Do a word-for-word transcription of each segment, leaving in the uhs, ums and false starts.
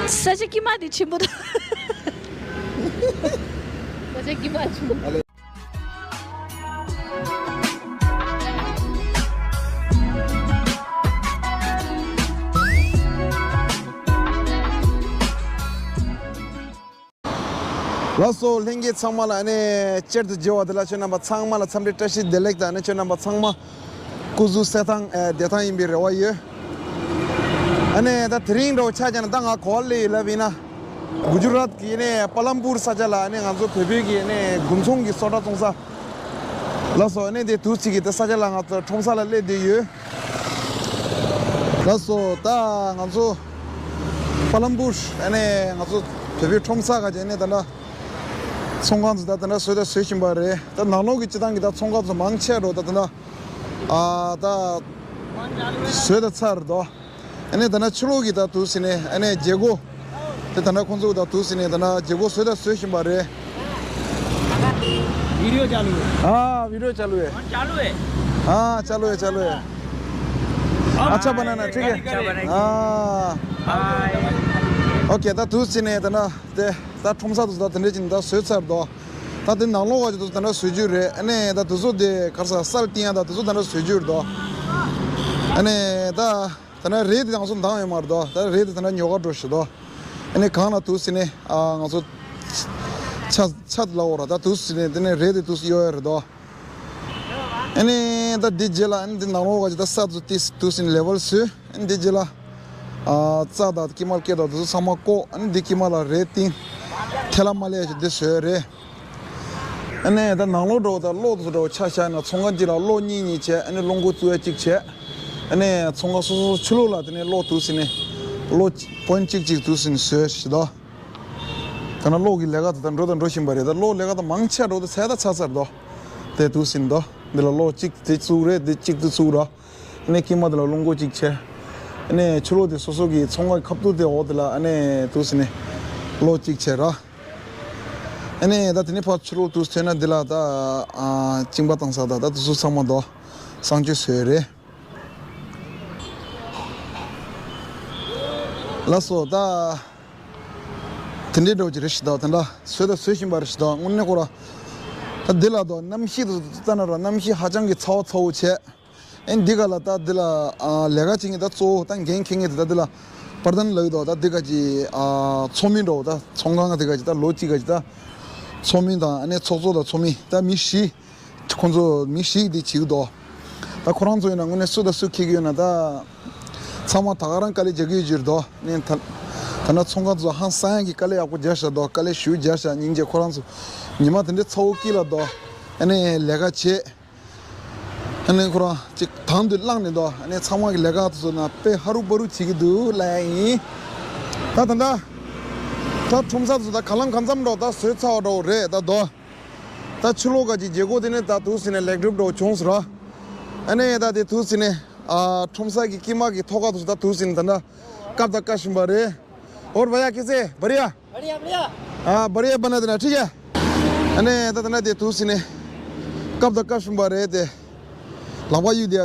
ས་ཆ་དཀྱིལ་མ་དེ་ཆེན་པོ་དང་། ས་ཆ་དཀྱིལ་མ་ཆེན་པོ། ལགས་སོ། ལྷན་རྒྱས་ཚང་མ་ལ་ཨ་ནི་སྤྱིར་དུ་མཇལ་བ་དེ་ལ་ཁྱོད་རྣམ་པ་ཚང་མ་ལ་འཚམས་འདྲི་བཀྲ་ཤིས་བདེ་ལེགས་དང་། ཨ་ནི་ཁྱོད་རྣམ་པ་ཚང་མ་སྐུ་གཟུགས་གསལ་ཐང་ཨེ་བདེ་ཐང་ཡིན་པའི་རེ་བ་ཡོད། ཨ་ནི་ད་དེ་རིང་འདྲ་བོ་ཆ་བཞག་ན་ད་ང་ག་པར་སླེབས་ཡོད་ལབ་ཡིན་ན། གུ་ཇུ་རཱཏ་གི་ཨ་ནི་པ་ལམ་པུར་ས་ཆ་ལ་ཨ་ནི་ང་ཚོ་བོད་པའི་གི་ཨ་ནི་དགུན་ཚོང་གི་སོ་ཊ་བཙོང་ས། ལགས་སོ། ཨ་ནི་དེ་དུས་ཚིགས་ཀྱི་དེ་ས་ཆ་ལ་ང་ཚོ་ཁྲོམ་ས་ལ་སླེབས་བསྡད་ཡོད། ལགས་སོ། ད་ང་ཚོ་པ་ལམ་པུར་ཨ་ནི་ང་ཚོ་བོད་པའི་ཁྲོམ་ས་ག་ཅིག་ཨ་ནི་ད་ལྟ་ཚོང་ཁང་ཚོ་ད་ད་ལྟ་བཟོས་ད་བཟོས་བཞིན་པ་རེད། ད་ནང་ལོགས་ཀྱི་སྤྱི་བཏང་གི་ད་ཚོང་ཁང་ཚོ་མང་ཆེ་འགྲོ་ད་ད་ལྟ་ཨ་ད་བཟོས་ད་ཚར་འདུག་ཨ་ནི་ད་ནི་ཕྱི་ལོགས་ཀྱི་ད་དུས་ཟིན་ནས་ཨ་ནི་བྱེད་སྒོ། དེ་ད་ནི་ཁོང་ཚོ་ད་དུས་ཟིན་ནས་ད་ནི་བྱེད་སྒོ་བཟོས་ད་བཟོས་བཞིན་པ་རེད། वीडियो चालू है। हाँ, वीडियो चालू है। चालू है। हाँ, चालू है, चालू है। अच्छा बनाना, ठीक है। अच्छा बनाएंगे। हाँ। बाय। ओके། ད་དུས་ཟིན་ནས་ད་ནི་དེ་ད་ཁྲོམ་ས་དུ་ད་དེ་འདྲས་ཅིག་ད་བཟོས་ཚར་འདུག་ད་དེ་ནང་ལོགས་བ་ཅིག་དུ་ད་ནི་བཟོ་རྒྱུ་རེད། ཨ་ནི་ད་དུ་ཚོ་དེ་ག་རེ་ཟ་སལ་ཏིང་ཡ་ད་དུ་ཚོ་ད་ནི་བཟོ་རྒྱུ་རེད་འདུག་ཨ་ནི་ད། ད་ནི་རས་དེ་ང་ཚོ་འདང་ཡོད་མ་རེད་དོ། ད་རས་དེ་ད་ནི་ཉོ་ག་འགྲོ་ཤི་དོ། ཨ་ནི་གང་ལ་དུས་ཟིན་ནས་ཨ་ང་ཚོ་ཆ་ཆ་ལ་འོ་ར་ད་དུས་ཟིན་ནས་དེ་ནས་རས་དེ་དུས་ཡོད་ཡ་རེད་དོ། ཨ་ནི་ད་འདི་རྗེས་ལ་ཨ་ནི་འདི་ནང་ལོགས་ག་ཅིག་ད་ས་དུ་ཏིས་དུས་ཟིན་ལེ་ཝལ་སུ། ཨ་ནི་འདི་རྗེས་ལ་ཨ་རྩྭ་དང་ཀི་མལ་སྐེ་དང་དུ་ཚང་མ་བཀོག་ཨ་ནི་འདི་ཀི་མལ་ལ་རས་ཏིང་ཐལ་ལ་མ་ལས་ཀྱི་འདི་བཟོས་རེད། ཨ་ནི་ད་ནང་ལོགས་འགྲོ་ད་གློག་ཏུ་འགྲོ་ཆ་བཞག་ན་ཚོང་ཁང་གཅིག་ལ་གློག་གཉིས་གཉིས་བྱས། ཨ་ནི་རླུང་སྒོ་བཙུགས་ཡ་གཅིག་བྱས། ཨ་ནི་ཚོང་ཁང་སོ་སོ་ཕྱི་ལོགས་ལ་དེ་ནས་གློག་དུ་ཟིན་ནས་གློག་པོན་གཅིག་གཅིག་དུ་ཟིན་བཟོས་ཤི་དོ། ད་ནི་གློག་གི་ལས་ཀ་དེ་ད་འགྲོ་དང་འགྲོ་བཞིན་པ་རེད། ད་གློག་ལས་ཀ་དེ་མང་ཆེ་འགྲོ་དེ་ཚད་ད་ཚ་ཚར་དོ། དེ་དུ་ཟིན་དོ། འདི་ལ་གློག་གཅིག་དེ་བཙུགས་རེད། འདི་གཅིག་དུ་བཙུགས་ར། ཨ་ནི་ཀི་མ་དེ་ལ་རླུང་སྒོ་གཅིག་བྱས། ཨ་ནི་ཕྱི་ལོགས་དེ་སོ་སོ་གི་ཚོང་ཁང་ཁབ་ཏུ་དེ་འོག་དེ་ལ་ཨ་ནི་དུ་ཟིན་ནས་གློག་གཅིག་བྱས་ར། ཨ་ནི་ད་དེ་ནས་ཕར་ཕྱི་ལོགས་དུ་ཐོན་ན་འདི་ལ་ད་ཨ་གཅིན་པ་བཏང་ས་ད་ད་དུ་སུ་ཚང་མ་དོ་གསང་སྤྱོད་བཟོས་རེད། ལགས་སོ། ད་དེ་འདྲའི་འགྲོ་གི་རེད་ཤི་ད། དེ་འདྲ་བཟོས་ད་བཟོས་བཞིན་པ་རེད་ཤི་ད། དངོས་གནས་ཁོ་ར་ད་འདི་ལ་དོ་གནམ་གཤིས་དུ་ད་ན་ར་གནམ་གཤིས་ཧ་ཅང་གི་ཚ་བ་ཚ་བོ་བྱས། ཨེ་འདི་ག་ལ་ད་འདི་ལ་ཨ་ལས་ཀ་བྱེད་མཁན་ད་གཙོ་བོ་ད་འགན་འཁྱེར་མཁན་དེ་ད་འདི་ལ་པར་དན་ལགས་དོ། ད་འདི་ག་ཅི་ཨ་ཚོགས་མི་འགྲོ་ད་ཚོང་ཁང་འདི་ག་ཅི་ད་ལོ་གཅིག་ག་ཅི་ད་ཚོགས་མི་དང་ཨ་ནི་ཚོགས་གཙོ་དང་ཚོགས་མི་ད་མི་བཞི། ཁོང་ཚོ་མི་བཞི་འདི་བྱེད་ཀྱི་འདུག་ད་ཁོ་རང་ཚོ་ཡིན་ན་དངོས་གནས་སུ་དང་སུ་འཁྱེར་གྱི་ཡོད་ན་ད་ཚང་མ་ད་ག་རང་དཀའ་ལས་རྒྱག་གི་ཡོད་ཀྱི་རེད་དོ། ནས་ད་ད་ན་ཚོང་ཁང་ཚོ་ཧང་སང་ཡང་གི་དཀའ་ལས་ཡག་པོ་རྒྱག་ཤག་དོ། དཀའ་ལས་ཞུ་རྒྱག་ཤག་སྙིང་རྗེ། ཁོ་རང་ཚོ་ཉི་མ་དེ་འདྲའི་ཚ་བོ་དཀྱིལ་ལ་དོ། ཨ་ནི་ལས་ཀ་བྱེད། ཨ་ནི་ཁོ་རང་ཅིག་དང་དུ་བླངས་ནས་དོ། ཨ་ནི་ཚང་མ་གི་ལས་ཀ་དེ་ཚོ་ན་དཔེ་ཧ་རུ་བ་རུ་བྱེད་ཀྱི་འདུག་ལབ་ཡ་ཡིན། ད་ད་ད་ད་ཁྲོམ་ས་དེ་ཚོ་ད་ག་ལམ་གང་འཚམ་འགྲོ་ད་བཟོས་ཚར་བ་འགྲོ་རེད་ད་དོ། ད་ཕྱི་ལོགས་ག་ཅིག་བྱེད་སྒོ་དེ་ནས་ད་དུ་ཟིན་ནས་ལེགས་གྲུབ་འགྲོ་བྱུང་ཟེར་ར། ཨ་ནི་ད་དེ་དུ་ཟིན་ནས་ཨ་ཁྲོམ་ས་གི་དཀྱིལ་མ་གི་ཐོག་ཁ་དུ་ད་དུ་ཟིན་ནས་ད་ད་བཀབ་ད་བཀབ་བཞིན་པ་རེད། और भैया कैसे? बढ़िया? बढ़िया, बढ़िया। हाँ, बढ़िया बना देना, ठीक है? अने दा दा दे तू सिने कब तक कब बारे दे लबा यू दिया।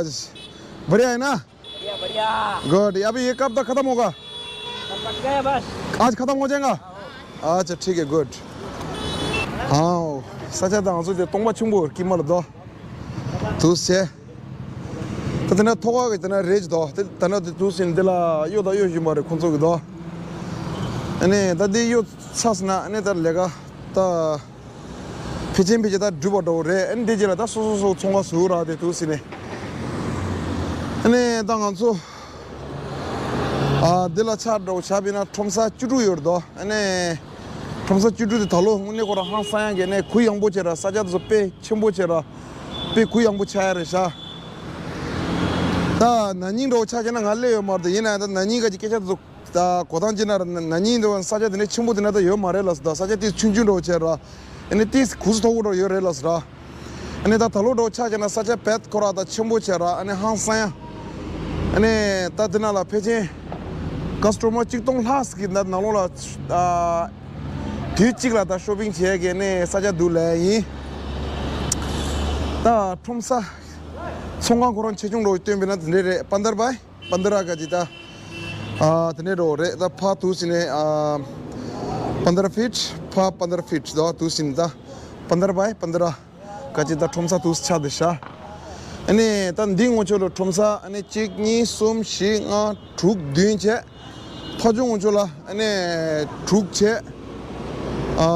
बढ़िया है ना? बढ़िया, बढ़िया। गुड। अभी ये कब तक खत्म होगा? पक गया बस। आज खत्म हो जाएगा? अच्छा, ठीक है, गुड। हाँ, सच है, दांसो जे तोंबा छुंबो की मल दो। དུ་ཟེ། ད་དེ་ན་ཐོག་ཁ་གི་དེ་ན་རེད་ཀྱི་དོ། དེ་ད་ན་དེ་དུ་ཟིན་དེ་ལ་གཡོ་ད་གཡོ་བཞིན་པ་རེད་ཁོང་ཚོ་གི་དོ། ཨ་ནི་ད་དེ་གཡོ་ཚ་སི་ན་ཨ་ནི་ད་ལས་ཀ་ད་ཕལ་ཆེན་ཕལ་ཆེན་ད་འགྲུབ་པ་འགྲོ་རེད། ཨ་ནི་དེ་རྗེས་ལ་ད་སོ་སོ་སོ་ཚོང་ཁ་ཟུར་ར་དེ་དུ་ཟིན་ནས། ཨ་ནི་ད་ང་ཚོ་ཨ་དེ་ལ་ཆ་འགྲོ་ཆ་བི་ན་ཁྲོམ་ས་བཅུ་དྲུག་ཡོད་རེད་དོ། ཨ་ནི། ཁྲོམ་ས་བཅུ་དྲུག་དེ་ད་ལོ་དངོས་གནས་ཁོ་རང་ཧང་སང་ཡང་གི་ནས་གུ་ཡངས་པོ་བྱས་ར། ས་ཆ་དེ་ཚོ་དཔེ་ཆེན་པོ་བྱས་ར། དཔེ་གུ་ཡངས་པོ་ཆགས་ཡ་རེད་ཤག་ད་ན་ནིང་འདྲ་བོ་ཆགས་བྱས་ན་ང་སླེབས་ཡོད་མ་རེད། ཡིན་ན་ཡང་ད་ན་ནིང་ག་ཅིག་སྐད་ཆ་དེ་ཚོ་ད་གོ་སྟངས་ཅི་ན་ར། ན་ནིང་འདྲ་བོ་ས་ཆ་དེ་ནས་ཆེན་པོ་དེ་ན་ད་ཡོད་མ་རེད་ལབ་སོང་། ད་ས་ཆ་དེ་ཆུང་ཆུང་འདྲ་བོ་བྱས་ར། ཨ་ནི་དེ་གུ་སུ་མཐོ་པོ་འདྲ་བོ་ཡོད་རེད་ལབ་སོང་ར། ཨ་ནི་ད་ད་ལོ་འདྲ་བོ་ཆགས་བྱས་ན་ས་ཆ་བེད་ཁོ་ར་ད་ཆེན་པོ་བྱས་ར། ཨ་ནི་ཧང་སང་ཡང་། ཨ་ནི་ད་དེ་ན་ལ་ཕལ་ཆེན་ཀ་སི་ཊོ་མར་གཅིག་སྟོང་ལྷག་ཟིག་གི་ནང་ལོགས་ལ་ཨ་དུས་གཅིག་ལ་ད་ཤོ་པིང་བྱས་གི་ནི་ས་ཆ་འདུག་ལབ་ཡིན། ད་ཁྲོམ་ས་ཚོང་ཁང་ཁོ་རང་ཆེ་ཆུང་འདྲ་བོ་སྟོན་པས་ན་དེ་འདྲས་རེད། པན་དར་བྷའི་པན་དར་ག་ཅིག་ད། ཨ་དེ་ནས་འགྲོ་རེད། ད་ཕ་དུས་ཟིན་ནས་ཨ་པནྡྲ་ཕིཊ། ཕ་པནྡྲ་ཕིཊ་དོ། དུས་ཟིན་ད་པནྡྲ་བའི་པནྡྲ་ག་ཅི་ད་ཁྲོམ་ས་དུས་ཆགས་དེ་ཤ། ཨ་ནི་ད་འདི་ངོ་ཆོ་ལ་ཁྲོམ་ས་ཨ་ནི་གཅིག་གཉིས་གསུམ་བཞི་ལྔ་དྲུག་བདུན་བྱས། ཕ་ཆུང་ངོ་ཆོ་ལ་ཨ་ནི་དྲུག་བྱས། ཨ་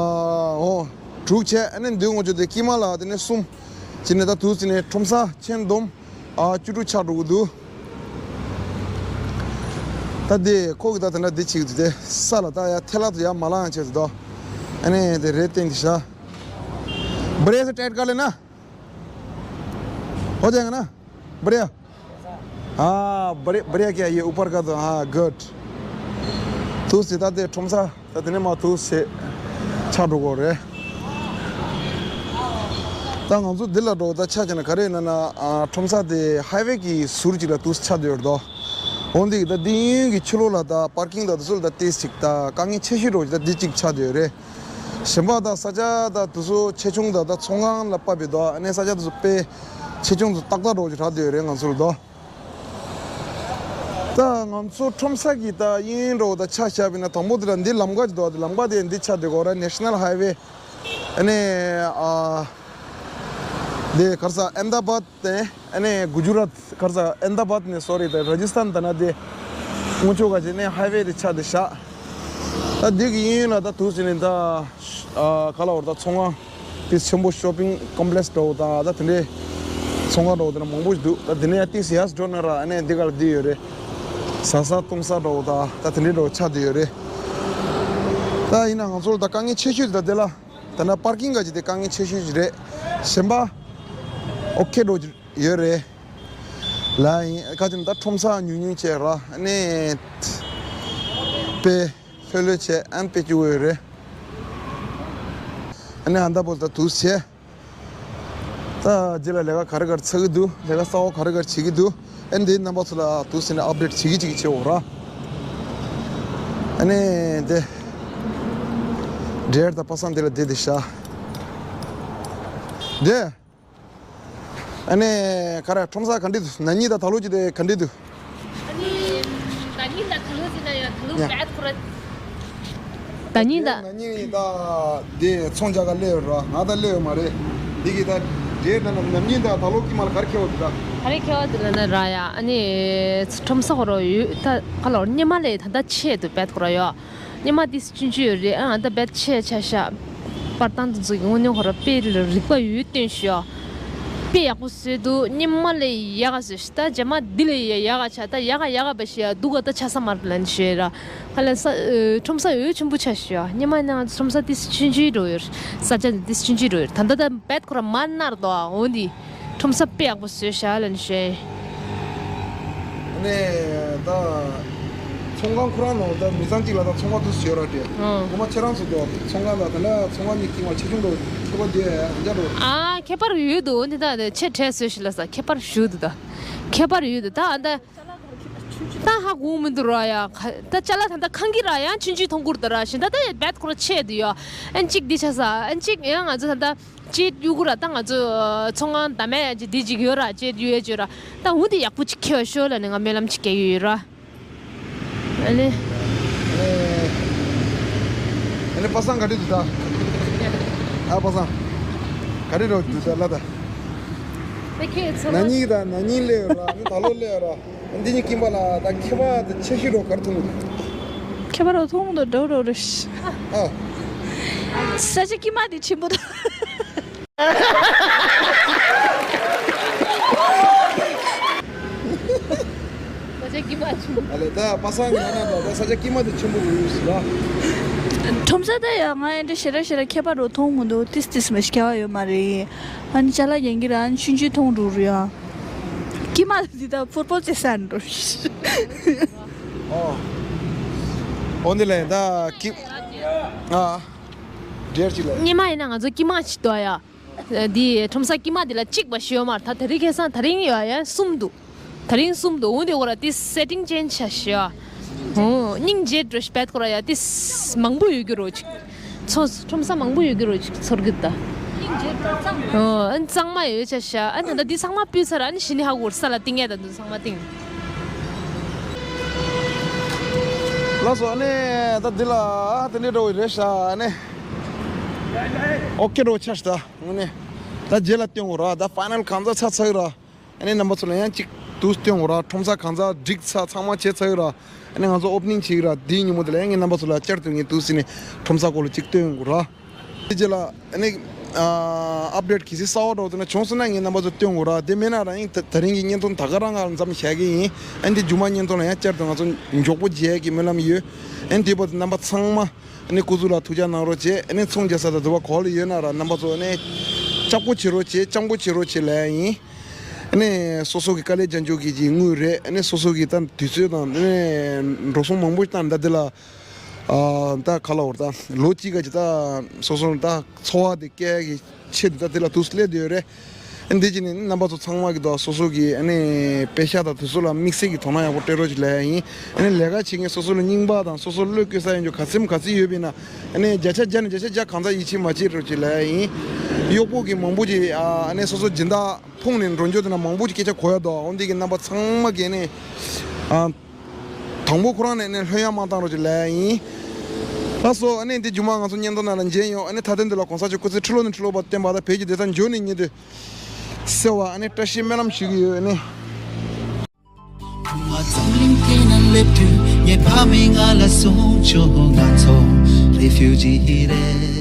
འོ་དྲུག་བྱས། ཨ་ནི་འདི་ངོ་ཆོ་དེ་དཀྱིལ་མ་ལ་དེ་ནས་གསུམ་བྱས་ནས་ད་དུས་ཟིན་ནས་ཁྲོམ་ས་ཆེན་བསྡོམས། ཨ་བཅུ་དྲུག་ཆགས་འགྲོ་གི་འདུག་ད་དེ་ཁོ་གི་ད་དེ་འདྲ་འདི་བྱེད་ཀྱི་འདུག་དེ་ས་ལ་ད་ཡ་ཐལ་ལ་དུ་ཡ་མ་ལངས་བྱས་འདུག་ཨ་ནི་དེ་རེད་བསྟན་གྱི་ཤ། ब्रेक टाइट कर लेना। हो जाएगा ना? बढ़िया। हाँ, बढ़िया, बढ़िया क्या ये ऊपर का तो, हाँ, गुड। དུས་ཟིན་ད་དེ་ཁྲོམ་ས་ད་དེ་ནས་མ་དུས་ཟིན་ཆགས་འགྲོ་གི་རེད། ད་ང་ཚོ་འདི་ལ་འགྲོ་ད་ཆ་བྱས་ན་ག་རེ་ཡིན་ན་ན་ཨ་ཁྲོམ་ས་དེ་ཧའི་ཝེ་གི་ཟུར་གཅིག་ལ་དུས་ཆགས་བསྡད་ཡོད་དོ། འོན་ཏེ་ད་འདི་ཡུན་གྱི་ཕྱི་ལོགས་ལ་ད་པར་ཀིང་ད་དེ་ཚོ་ལ་ད་ཏོག་ཙམ་ཅིག་ད་དཀའ་ངལ་ཆེ་ཤོས་འགྲོ་ད་འདི་གཅིག་ཆགས་བསྡད་ཡོད་རེད། གཞན་པ་ད་ས་ཆ་ད་དེ་ཚོ་ཆེ་ཆུང་ད་ད་ཚོང་ཁང་ལ་དཔག་པའི་ད་ཨ་ནི་ས་ཆ་དེ་ཚོ་དཔེ་ཆེ་ཆུང་དུ་ཏག་ཏག་འགྲོ་གི་རག་བསྡད་ཡོད་རེད་ང་ཚོ་ལ་ད། ད་ང་ཚོ་ཁྲོམ་ས་གི་ད་གཡས་གཡོན་འགྲོ་ད་ཆ་བཞག་པ་ཡིན་ན་དང་པོ་དེ་ལ་འདི་ལམ་ཁ་ཅིག་འདུག་དེ་ལམ་ཁ་དེ་འདི་ཆགས་བསྡད་ཀྱི་ཡོད་རེད། ནེ་ཤ་ནལ་ཧའི་ཝེ། ཨ་ནི་ཨ་དེ་ག་རེ་ཟ་ཨེམ་ད་བཱད་དེ་ཨ་ནི་གུ་ཇུ་རཱད་ག་རེ་ཟ་ཨེམ་ད་བཱད་ནས་སོ་རི་དེ་ར་ཇི་སི་ཐན་ད་ན་དེ་སྔོན་ཆད་ག་ཅིག་ནས་ཧའི་ཝེ་དེ་ཆགས་བསྡད་ཤག་ད་འདི་གི་གཡས་གཡོན་ལ་ད་དུས་ཟིན་ནས་ད་ཨ་ག་ལ་བར་ད་ཚོང་ཁང་དེ་ཆེན་པོ་ཤོ་པིང་ཀོམ་པི་ལེགས་འདྲ་བོ་དང་ད་དེ་འདྲའི་ཚོང་ཁང་འདྲ་བོ་དེ་འདྲ་མང་པོ་ཞིག་འདུག་ད་དེ་ནས་ཡ་ཏིས་ཡར་འགྲོ་ན་ར་ཨ་ནི་འདི་ག་ལ་འདི་ཡོད་རེད། ཟ་ས་བཏུང་ས་འདྲ་བོ་དང་ད་དེ་འདྲའི་འདྲ་བོ་ཆགས་བསྡད་ཡོད་རེད། ད་ཡིན་ན་ང་ཚོ་ལ་ད་དཀའ་ངལ་ཆེ་ཤོས་དེ་ད་དེ་ལ་ད་ན་པར་ཀིང་ག་ཅིག་དེ་དཀའ་ངལ་ཆེ་ཤོས་ཞིག་རེད། གཞན་པ་ཨོ་ཁེ་འདྲ་བོ་ཅིག་ཡོད་རེད། ལ་ཡིན་ཁ་ཅིག་ད་ཁྲོམ་ས་ཉུང་ཉུང་བྱས་ར་ཨ་ནི་དཔེ་ལྷོད་ལྷོད་བྱས་ཨན་དཔེ་སྐྱིད་པོ་ཡོད་རེད། ཨ་ནི་ཨ་ད་བོ་ད་དུས་བྱས། ད་རྗེས་ལ་ལས་ཀ་ག་རེ་ག་རེ་ཚར་གི་འདུག་ལས་ཀ་གསར་པ་ག་རེ་ག་རེ་བྱེད་ཀྱི་འདུག་ཨ་ནི་འདི་རྣམ་པ་ཚོ་ལ་དུས་ཟིན་ནས་ཨབ་ཌེཊ་བྱེད་ཀྱི་བྱེད་ཀྱི་བྱེད་འོ་ར། ཨ་ནི་འདི་འབྲེལ་ད་པ་སངས་འདི་ལ་བསྡད་བསྡད་ཤག་འདི། ཨ་ནི་ག་རེ་ཁྲོམ་ས་ག་འདྲ་འདུག་ན་ནིང་དང་ད་ལོ་གཅིག་དེ་ག་འདྲ་འདུག་ཨ་ནི་ན་ནིང་དང་ད་ལོ་གཅིག་ན་ཡང་ད་ལོ་ཡ། བད་ཁོ་ར། ད་ནིང་ད། ན་ནིང་ད་དེ་ཚོང་རྒྱག་ག་སླེབས་ཡོད་ར་ང་ད་སླེབས་ཡོད་མ་རེད། འདི་གི་ད་འབྲེལ་ན་ན་ནིང་ད་ད་ལོ་དཀྱིལ་མ་ལ་ག་རེ་ཁེལ་བ་འདུག་ད། ག་རེ་ཁེལ་བ་འདུག་ལབ་ན་ར་ཡ་ཨ་ནི་ཁྲོམ་ས་ཁོ་ར་ཡོད་ད་ག་ལ་བར་སྙེ་མ་ལས་ད་ད་ཆེ་འདུག་བད་ཁོ་ར་ཡོད། སྙེ་མ་ཏིས་ཆུང་ཆུང་ཡོད་རེད། ཨ་ད་བད་ཆེ་ཆ་ཤ། པར་བཏང་དུ་འཛུགས་དངོས་གནས་ཁོ་ར་དཔེ་རིག་པ་ཡོད་སྟོན་ཤོག་དཔེ་ཡག་པོ་བཟོས་འདུག་སྙེ་མ་ལས་ཡག་ག་བཟོས་ཤག་ད་རྗེས་མ་འདི་ལས་ཡག་ག་ཆ་ད་ཡག་ག་ཡག་ག་བ་ཞིག་ཡ་འདུག་ག་ད་ཆ་ས་མ་རེད་ལབ་ནས་ཤོད་ར། ཁ་ལ་ས་ཁྲོམ་ས་ཡོད་ཆེན་པོ་ཆ་ཤོག་སྙེ་མ་ནང་ཁྲོམ་ས་ཏིས་ཆུང་ཆུང་འགྲོ་ཡོད། ས་ཆ་ནི་ཏིས་ཆུང་ཆུང་འགྲོ་ཡོད། ད་ད་ད་བད་ཁོ་ར་མ་ནར་དོ་འོ་འདི། ཁྲོམ་ས་དཔེ་ཡག་པོ་བཟོས་ཤག་ལབ་ནས་ཤོད། ནས་ད་ཚོང་ཁང་ཁོ་རང་ནང་ད་མི་ཚང་གཅིག་ལ་ད་ཚོང་ཁང་དུ་བཟོས་ར་དེ། ཨང་། ངོ་མ་ཁྱེད་རང་ཚོ་ད་ཚོང་ཁང་ད་ད་ལ་ཚོང་ཁང་གཉིས་དཀྱིལ་མ་ཆེ་ཆུང་འགྲོ་ཁྱད་པར་དེ་ཡང་འཇའ་འགྲོ། ཨ་ཁྱད་པར་ཡོད་འདུག་འདི་ད་ཆེ་གྲས་བཟོས་ཤག་ལ་ས་ཁྱད་པར་ཞུ་འདུག་ད་ཁྱད་པར་ཡོད་འདུག་ད་ཨ་ད། ད་ཧ་གོ་མི་འདུག་ར་ཡ། ད་ཅ་ལག་ད་ད་ཁང་གི་ར་ཡང་ཆུང་ཆུང་མཐོང་གི་རེད་ད་ར་ཤིན་ད་ད་ཡ་བད་ཁོ་ར་ཆེ་འདུག་ཡ། ཨན་གཅིག་འདི་ཆ་ས་ཨན་གཅིག་ཡང་ང་ཚོ་ད་ད་ཅེ་གཡུ་གུ་ར་ད་ང་ཚོ་ཚོང་ཁང་ད་མེད་ཅི་འདི་གཅིག་ཡོད་ར་ཅེ་གཡུ་ཡ་ཅོ་ར་ད་འུ་འདི་ཡག་པོ་ཅིག་ཁེ་བ་ཤོ་ལ་ནི་ང་སྨོན་ལམ་ཅིག་སྐྱེ་གི་ཡོད་ར། ཨ་ནི། ཨ་ནི་པ་སངས་ག་འདྲ་འདུག་ད། ཨ་པ་སངས། ག་འདྲ་འདུག་ད་ལ་ད། ད་ཁྱེད་ཚོ་ན་ནིང་ད་ན་ནིང་སླེབས་ཡོད་ར་ནི་ད་ལོ་སླེབས་ཡོད་ར། འདི་ནི་ཀིམ་པ་ལ་ད་ཁྱད་པར་དུ་ཆེ་ཤོས་རོ་གར་ཐུང་། ཁྱད་པར་རོ་ཐུང་དུ་འགྲོ་རོ་རེ། ཨ། ས་ཆ་ཀི་མ་དེ་ཆེན་པོ་དང་། ས་ཆ་ཀི་མ་ཆེན་པོ། ཨ་ལེ་ད་པ་སངས་ཀྱི་ན་ན་ད་ས་ཆ་ཀི་མ་དེ་ཆེན་པོ་རུ་ཡོད་ཟེར་ལ། ཁྲོམ་ས་ད་ཡ་ང་ཨེ་འདྲ་ཞེ་དྲག་ཞེ་དྲག་ཁྱད་པར་རོ་ཐུང་མི་འདུག་ཏིས་ཏིས་མ་ཞིག་ཁྱད་པར་ཡོད་མ་རེད། ཨ་ནི་ཅ་ལག་ཡན་གྱི་ར་ཨ་ནི་ཆུང་ཆུང་ཐུང་རུ་རུ་ཡ། ཀི་མ་དེ་ད་ཕུར་པོ་ཙེ་སན་རུ། ཨོ། འོ་འདི་ལས་ད་ཀི། ཨ། འདྲེར་ཅིག་ལས། སྙེ་མ་ཡིན་ན་ང་ཚོ་ཀི་མ་ཅིག་འདུག་ཡ། འདི་ཁྲོམ་ས་ཀི་མ་འདི་ལ་གཅིག་པ་ཞིག་ཡོད་མ་རེད་ད་དེ་རིང་ཁ་སང་དེ་རིང་ཡོད་ཡ་གསུམ་འདུག་དེ་རིང་གསུམ་འདུག་འོ་འདི་འོ་ར་ཏི་སེ་ཊིང་ཅེན་ཇི་བྱ་ཞིག་ཡ། འོ་སྙིང་རྗེ་འགྲོ་ཞིག་བད་ཁོ་ར་ཡ་ཏི་མང་པོ་ཡོད་རྒྱུ་རོ་ཅིག་ཚོ་ཁྲོམ་ས་མང་པོ་ཡོད་རྒྱུ་རོ་ཅིག་ཚོར་གི་ད། ཨོ་ཨན་གཙང་མ་ཡོད་ཆ་ཤ་ཨན་ད་ལྟ་འདི་ཚང་མ་སྤུས་ཚར་ཨན་ཞི་ནི་ཧ་གོ་ས་ལ་ཏིང་ཡ་ད་འདུ་ཚང་མ་ཏིང་། ལགས་སོ། ཨ་ནི་ད་འདི་ལ་དེ་འདྲ་འགྲོ་བའི་རེད་ཤག་ཨ་ནི་ཨོ་ཀེ་འགྲོ་ཆགས་ཤག་ད་དངོས་གནས་ད་རྗེས་ལ་སྟོན་དགོས་ར། ད་ཕའི་ནལ་གང་ཚ་ཚ་ཚ་ཡོད་ར། ཨ་ནི་རྣམ་པ་ཚོ་ལ་ཡང་གཅིག་ཏུ་སྟོན་དགོས་ར། ཁྲོམ་ས་གང་ཚ་འགྲིག་ཚ་ཚང་མ་བྱས་ཚར་ཡོད་ར། ཨ་ནི་ང་ཚོ་ཨོ་པ་ནིང་བྱེད་ཀྱི་ར། དེའི་ཉིན་མོ་དེ་ལ་ཡང་ངས་རྣམ་པ་ཚོ་ལ་བསྐྱར་དུ་ངས་འདུག་སེ་ནས་ཁྲོམ་ས་སྐོར་ལ་གཅིག་སྟོན་དགོས་ར། དེ་རྗེས་ལ་ཨ་ནི་ཨ་ཨབ་ཌེཊ་གལ་སྲིད་གསར་པ་འདྲ་བོ་དེ་འདྲ་བྱུང་སོང་ན་ངས་རྣམ་པ་ཚོ་སྟོན་དགོས་ར། དེ་མེད་ན་རང་ཡིན་ད་ད་རིང་གི་བརྙན་ཐུང་ད་ག་རང་ང་མཚམས་བཞག་གི་ཡིན། ཨ་ནི་དེ་མཇུག་མ་བརྙན་ཐུང་ལ་ཡང་བསྐྱར་དུ་ང་ཚོ་མགྱོགས་པོ་མཇལ་གྱི་སྨོན་ལམ་ཡོད། ཨ་ནི་དེ་བར་དུ་རྣམ་པ་ཚང་མ་ཨ་ནི་སྐུ་གཟུགས་ལ་ཐུགས་ཅག་གནང་རོགས་བྱེད། ཨ་ནི་ཚོང་རྒྱག་ས་དང་དུ་བ་གོ་ལ་ཡོད་ན་ར་རྣམ་པ་ཚོ་ཨ་ནི་ལྕགས་པོ་བྱེད་རོགས་བྱེད། སྤྱང་པོ་བྱེད་རོགས་བྱེད་ལབ་ཡ་ཡིན། ཨ་ནི་སོ་སོ་གི་དཀའ་ལས་རྒྱག་འཇོག་གི་ཅིག་དངུལ་རེད། ཨ་ནི་སོ་སོ་གི་ད་དུས་ཚོད་དང་ཨ་ནི་འགྲོ་སོང་མང་པོ་ཞིག་བཏང་ད་འདི་ལ་ཨ་ད་ག་ལ་བར་ད་ལོ་གཅིག་ག་ཅིག་ད་སོ་སོ་ད་འཚོ་བ་དེ་སྐྱེལ་གི་ཆེད་དུ་ད་དེ་ལ་དུས་སླེབས་བསྡད་ཡོད་རེད། ཨ་ནི་འདི་ཅི་ནས་རྣམ་པ་ཚོ་ཚང་མ་གི་ད་སོ་སོ་གི་ཨ་ནི་པེ་ཤ་དང་དུས་ཚོད་ལ་དམིགས་བསལ་གྱི་དོ་སྣང་ཡག་པོ་སྤྲད་རོགས་ཅིག་ལབ་ཡ་ཡིན། ཨ་ནི་ལས་ཀ་བྱེད་མཁན་སོ་སོ་ལ་རྙིང་པ་དང་སོ་སོ་བློས་བཀལ་ས་ཡོང་རྒྱུ་ག་ཚོད་ག་ཚོད་ཡོད་པ་ཡིན་ན་ཨ་ནི་བརྒྱ་ཆ་བརྒྱ་ནས་བརྒྱ་ཆ་བརྒྱ་གང་ཚ་ཡིད་ཆེས་མ་བྱེད་རོགས་ཅིག་ལབ་ཡ་ཡིན། གཡོག་པོ་གི་མང་པོ་ཅིག་ཨ་ནི་སོ་སོ་སྦྱིན་བདག་ཕུང་ནས་འགྲོ་འགྱོ་དེ་ན་མང་པོ་ཅིག་སྐད་ཆ་གོ་ཡ་འདུག་འོ་འདི་གི་རྣམ་པ་ཚང་མ་གི་ནས་ཨ་དང་པོ་ཁོ་རང་ནས་ནས་ལྷོད་ཡངས་མ་བཏང་རོགས་ཅིག་ལབ་ཡ་ཡིན། ལགས་སོ། ཨ་ནི་འདི་རྒྱུ་མ་ང་ཚོ་བརྙན་ཐུང་ནང་ལ་མཇལ་ཡོང་། ཨ་ནི་ད་ཐེངས་འདི་ལ་གོང་ས་མཆོག་སྐུ་ཚེ་ཁྲི་ལོ་ནས་ཁྲི་ལོ་བར་བརྟན་པ་དང་བོད་ཀྱི་བདེ་ཐང་འབྱོར་ནས་ཉེ་དུ་གསལ་བ་ཨ་ནི་བཀྲ་ཤིས་སྨོན་ལམ་ཞུ་གི་ཡོད། ཨ་ནི། ང་འཛམ་གླིང་སྟེང་ན་སླེབས་དུས་ངའི་ཕ་མས་ང་ལ་གསུངས་བྱུང་། ང་ཚོ་རེ་ཕིའུ་ཇི་རེད།